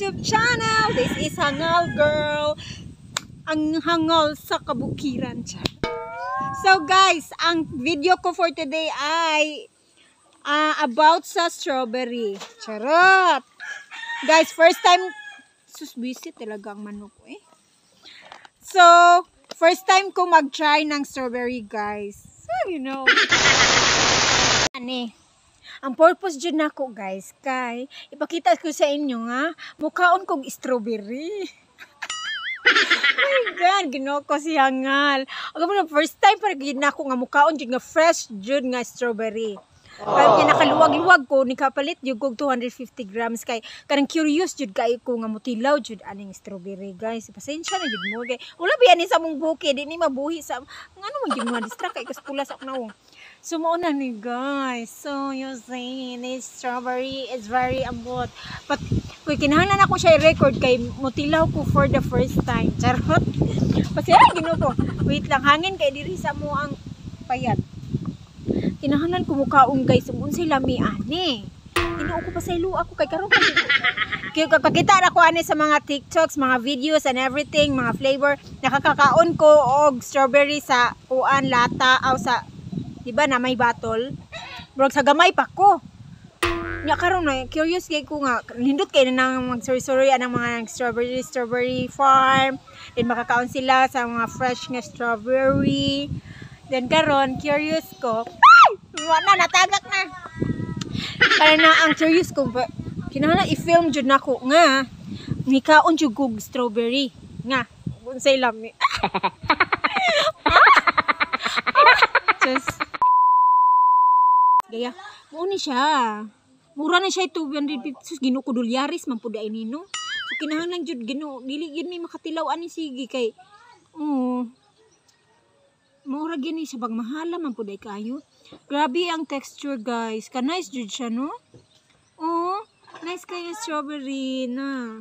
YouTube channel. This is Hangal Girl. Ang hangal sa kabukiran. So guys, ang video ko for today ay about sa strawberry. Charot! Guys, first time, sus, busy talaga ang manok ko eh. So, first time ko mag-try ng strawberry, guys. So, you know. Ani. Ang purpose jud nako, guys, kay ipakita ko sa inyo nga mukaon kog strawberry. My God, Ginoo ko si Hangal. Ang mo first time para gyud nako nga mukaon jud nga fresh jud nga strawberry. Kay kinakaluwag-luwag ko ni kapalit jud kog 250 grams kay kanang curious jud kay ko nga mutilaw jud aning strawberry, guys. Pasensya na jud mo kay wala biya ni sa mong bukid, di ni mabuhi sa ngano man jud mga distract kay pula sa akong nawong. So mao na ni, guys. So you see, this strawberry is very ambot. But kuy kinahanglan ako siya i-record kay mutilaw ko for the first time. Charot. Pasensya Ginoo ko. Wait lang, hangin kay diri sa mo ang payat. Kinahanglan ko mukaon, guys, ug unsay lami ani. Ginoo ko, pasaylo ako kay karon kay kakita ra ko ani sa mga TikToks, mga videos and everything, mga flavor. Nakakakaon ko og strawberry sa kuan lata aw sa, di ba na may battle. Murag sa gamay pa ko. Nya karon na curious kay ko nga nindot kay na nang magsuri-suri anang mga strawberry strawberry farm. Then makakaon sila sa mga fresh nga strawberry. Then karon curious ko. Ay! Wala na, natagak na. Para na ang curious ko ba, kinahanglan i-film jud nako nga nikaon jud kog strawberry nga unsay lami. Just gaya mo ni siya. Mura na siya 250. Sus, Ginoo ko, dolyaris man pud ay nino. So kinahanglan jud, Ginoo, dili gyud mi makatilaw ani sige kay oh. Mura gyud ni siya bag mahala man pud ay kayo. Grabe ang texture, guys. Ka nice jud siya, no? Oh, nice kay strawberry na.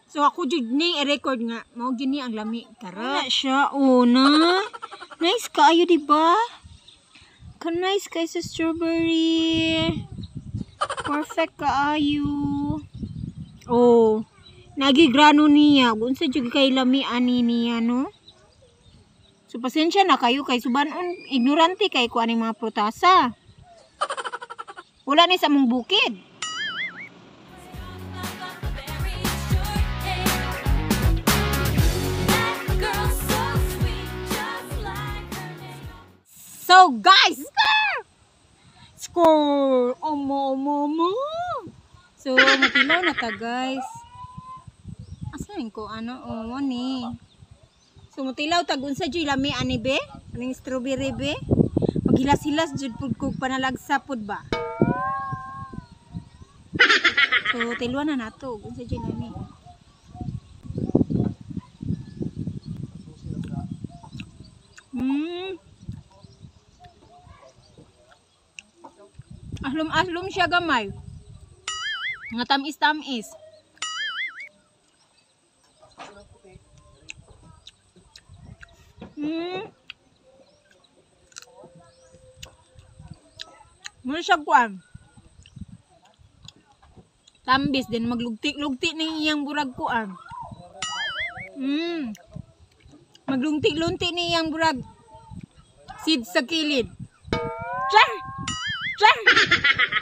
So ako jud ni i-record nga mao gyud ni ang lami. Kara siya, oh na. Nice kaayo, di ba? Ka nice kay sa strawberry. Perfect kaayo. Oh, nagigrano niya. Unsa jud kay lami ani niya, no? So pasensya na kayo kay subanon ignorante kay ko aning mga prutasa. Wala ni sa mong bukid. So guys, score! Omo, omo, omo! So, matilaw na ta, guys. Asan ko? Ano? Oh, ni. So, mutilaw tag unsa jud lami ani be? Aning strawberry be? Paghilas-hilas jud pud kog panalagsa pud ba? So, tiluan na nato unsa jud lami. Aslom-aslom siya gamay. Nga tamis-tamis. Muna siya kuan. Tambis din maglugti-lugti ni iyang burag kuan. Maglungti-lunti ni iyang burag seed sa kilid. Char! Char!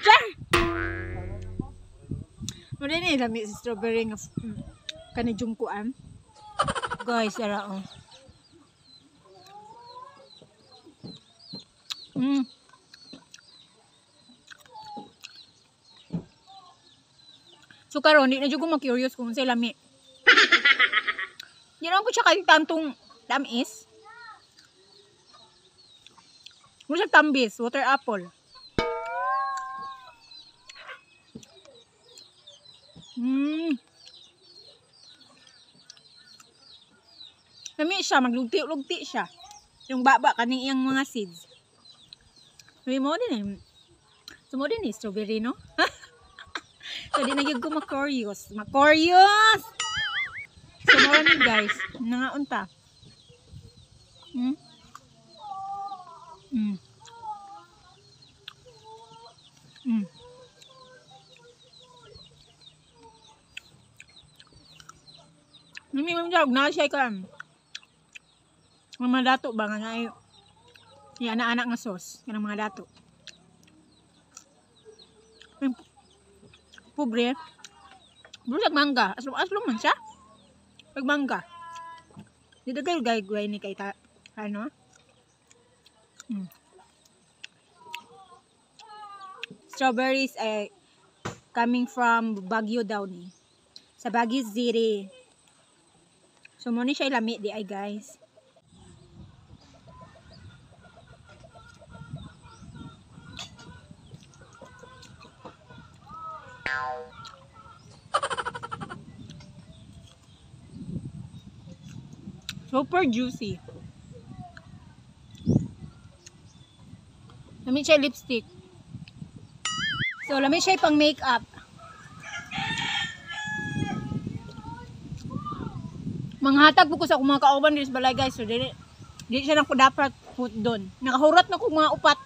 Char! Muna ni lami sa strawberry nga kanijong kuan. Guys, ara oh. So karon di na jud ko ma-curious kung unsay lami. Di naman po siya kay tantong tamis. Mura siya tambis, water apple. Lami siya, maglugti-lugti siya. Yung baba kaning iyang mga seeds. May mo din eh. So mo din eh, strawberry, no? So di na gyud ko ma-curious. Ma-curious! So mo ni, guys, nangaunta. Lami man siya, na siya ka. Ang mga dato ba nga na ay anak-anak nga sauce kanang mga dato. Ang pobre. Burag mangga, aslom-aslom man siya. Pag mangga. Dito kayo gay ni kay ta ano? Strawberries ay coming from Baguio daw ni. Sa Baguio City. So mo ni siya lami di ay, guys. Super juicy. Lami siya lipstick. So, lami siya pang makeup. Manghatag po ko sa akong mga kauban diri sa balay, guys. So, dili siya nako dapat put doon. Nakahurat na ko mga upat.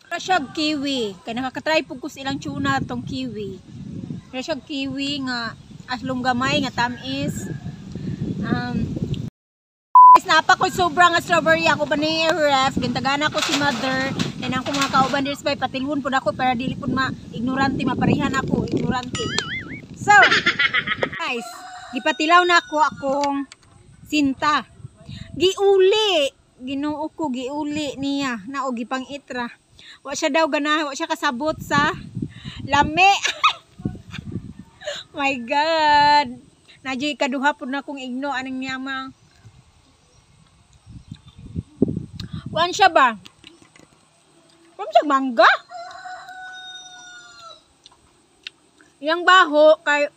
Para siya kiwi. Kaya nakakatry po ko sa ilang tuna tong kiwi. Para siya kiwi nga aslom gamay nga tamis. Guys, napa ko sobra nga strawberry ako ba ni ref. Gintagana ko si mother. And ang mga kauban diri sa balay, patilhon pud ako para dili pud ma ignorante, maparihan ako ignorante. So, guys, gipatilaw na ako akong sinta. Giuli. Ginoo ko, giuli niya. Na og gipang itra. Wa siya daw ganahan, wa siya kasabot sa lami. My God. Nadyo'y kaduha pud na akong igno aning niya ma. Kuan siya ba? Kuan siya mangga? Yang baho kay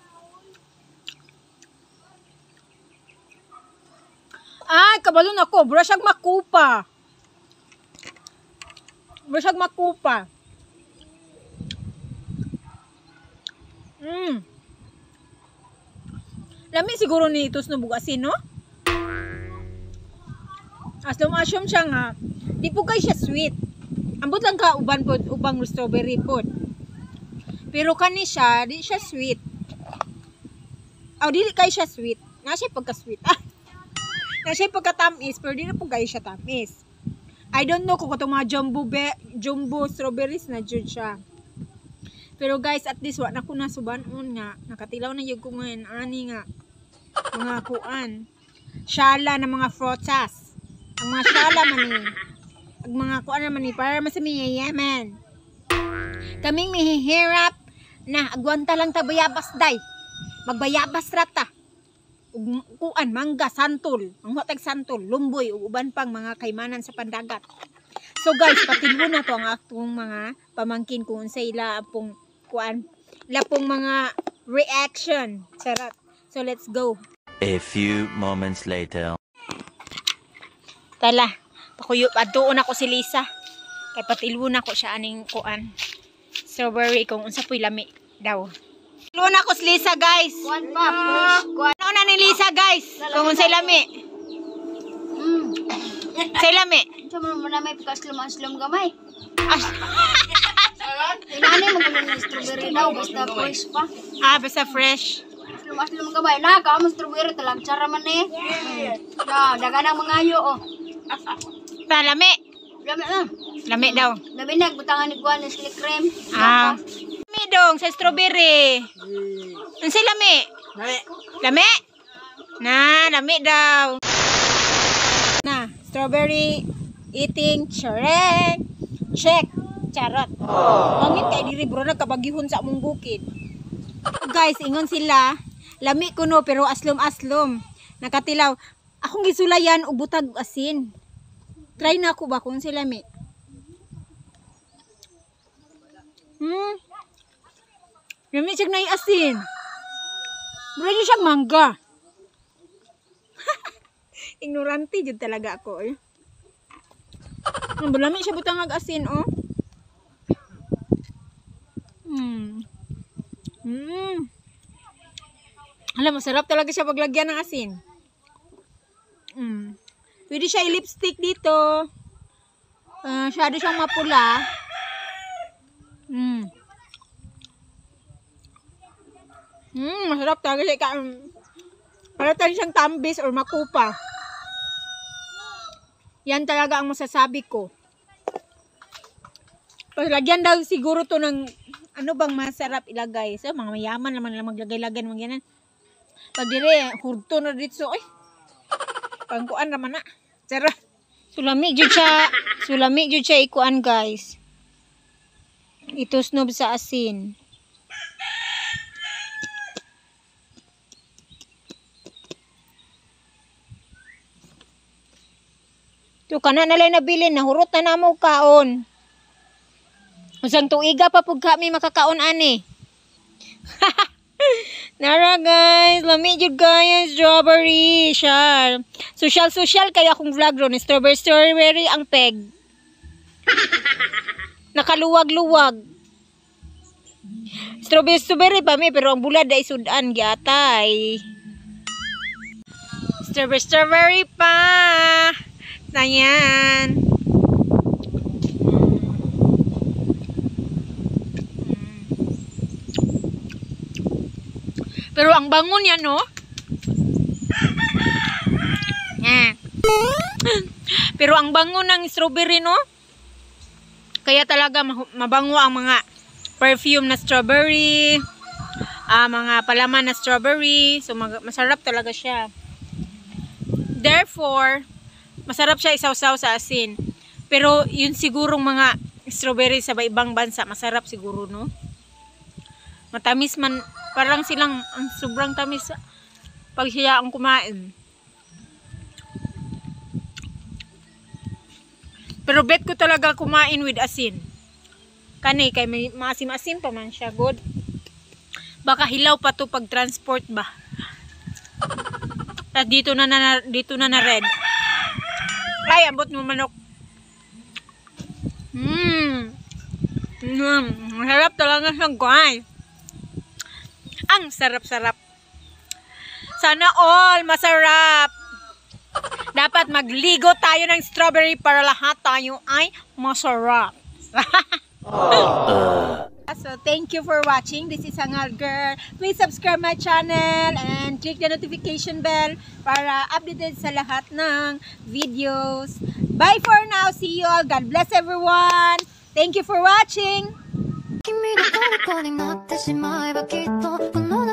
ay, kabalo na ko. Bura siyang makupa. Bura siyang makupa. Lami siguro ni ito no bugasin, no? Aslom asyom siya nga. Di po kay siya sweet. Ambot lang ka uban pod, ubang strawberry pod. Pero kani siya, di siya sweet. Aw, dili kay siya sweet. Na siya pagka-sweet. Na siya pagka-tamis, pero di na po kayo siya tamis. I don't know kung itong mga jumbo strawberries na jud siya. Pero guys, at least wa na ko nasubanon nga. Nakatilaw na yun ko ngayon, ani nga mga kuan. Shala na mga frutas. Ang mga shala man ni. Ang mga kuan naman ni para mas mayayaman. Kaming mihihirap na agwanta lang ta bayabas day. Magbayabas rata. Ug kuan mangga santol, ang tag santol, lumboy ug uban pang mga kaymanan sa pandagat. So guys, patilbo na to ang atong mga pamangkin kung unsay ila pong kuan, ila pong mga reaction. Charot. So let's go. A few moments later. Tala, pakuyo adtuon ako si Lisa. Kay patilbo na ko siya aning kuan. Strawberry kung unsa po'y lami daw. Patilbo na ko si Lisa, guys. Kuan pa, fresh. Kuan. Ano na ni Lisa, guys? Kung unsay lami. Unsay lami? Unsa man mo na may pagkaslom-aslom gamay. As Inani mo gud strawberry daw basta fresh pa. Ah, basta fresh. Aslom-aslom gamay na ka mo strawberry talang tsara man eh. Na, daga nang mangayo oh. Ta lami. Lami na. Lami daw. Labi na butangan ni kuan Nestle cream. Ah. Lami dong sa strawberry. Unsay lami? Lami. Lami? Na, lami daw. Na, strawberry eating check. Check. Charot. Mangit kay diri bro nagkabagihon sa among bukid. Guys, ingon sila, lami kuno pero aslom-aslom. Nakatilaw. Akong gisulayan og butag asin. Try na ako ba kung sila lami. Lami siya na asin. Bro, siya mangga. Ignorante jud talaga ako eh. Ang lami siya butang ag asin oh. Alam, masarap talaga siya paglagyan ng asin. Pwede siya i-lipstick dito. Masyado siyang mapula. Masarap talaga siya. Para talaga siyang tambis or makupa. Yan talaga ang masasabi ko. Lagyan daw siguro to ng ano bang masarap ilagay. So, mga mayaman naman lang maglagay-lagay ng mga ganyan. Pag dire, hurto na dito. Ay, pangkuan naman na. Charot. Sulami jud siya. Sulami jud siya ikuan, guys. Ito snob sa asin. To kana na lang nabilin, nahurot na namo kaon. Usang tuiga pa pug kami makakaon ani. Nara guys, lami jud guys, strawberry siya. Social social kaya akong vlog ron, strawberry strawberry ang peg. Nakaluwag-luwag. Strawberry strawberry pa mi pero ang bulad ay sudan giatay. Strawberry strawberry pa. Ayan. Pero ang bango niya, no? Yeah. Pero ang bango ng strawberry, no? Kaya talaga mabango ang mga perfume na strawberry, mga palaman na strawberry. So, masarap talaga siya. Therefore, masarap siya isawsaw sa asin. Pero yun sigurong mga strawberry sa ibang bansa, masarap siguro, no? Matamis man, parang silang ang sobrang tamis pag siya ang kumain. Pero bet ko talaga kumain with asin. Kani, kay may maasim-asim pa man siya, good. Baka hilaw pa to pag transport ba. At dito na red. Ay, ambot mo manok. Masarap talaga siya, guys. Ang sarap-sarap. Sana all masarap. Dapat magligo tayo ng strawberry para lahat tayo ay masarap. So, thank you for watching. This is Hangal Girl. Please subscribe my channel and click the notification bell para updated sa lahat ng videos. Bye for now. See you all. God bless everyone. Thank you for watching. 君の虜になってしまえばきっとこの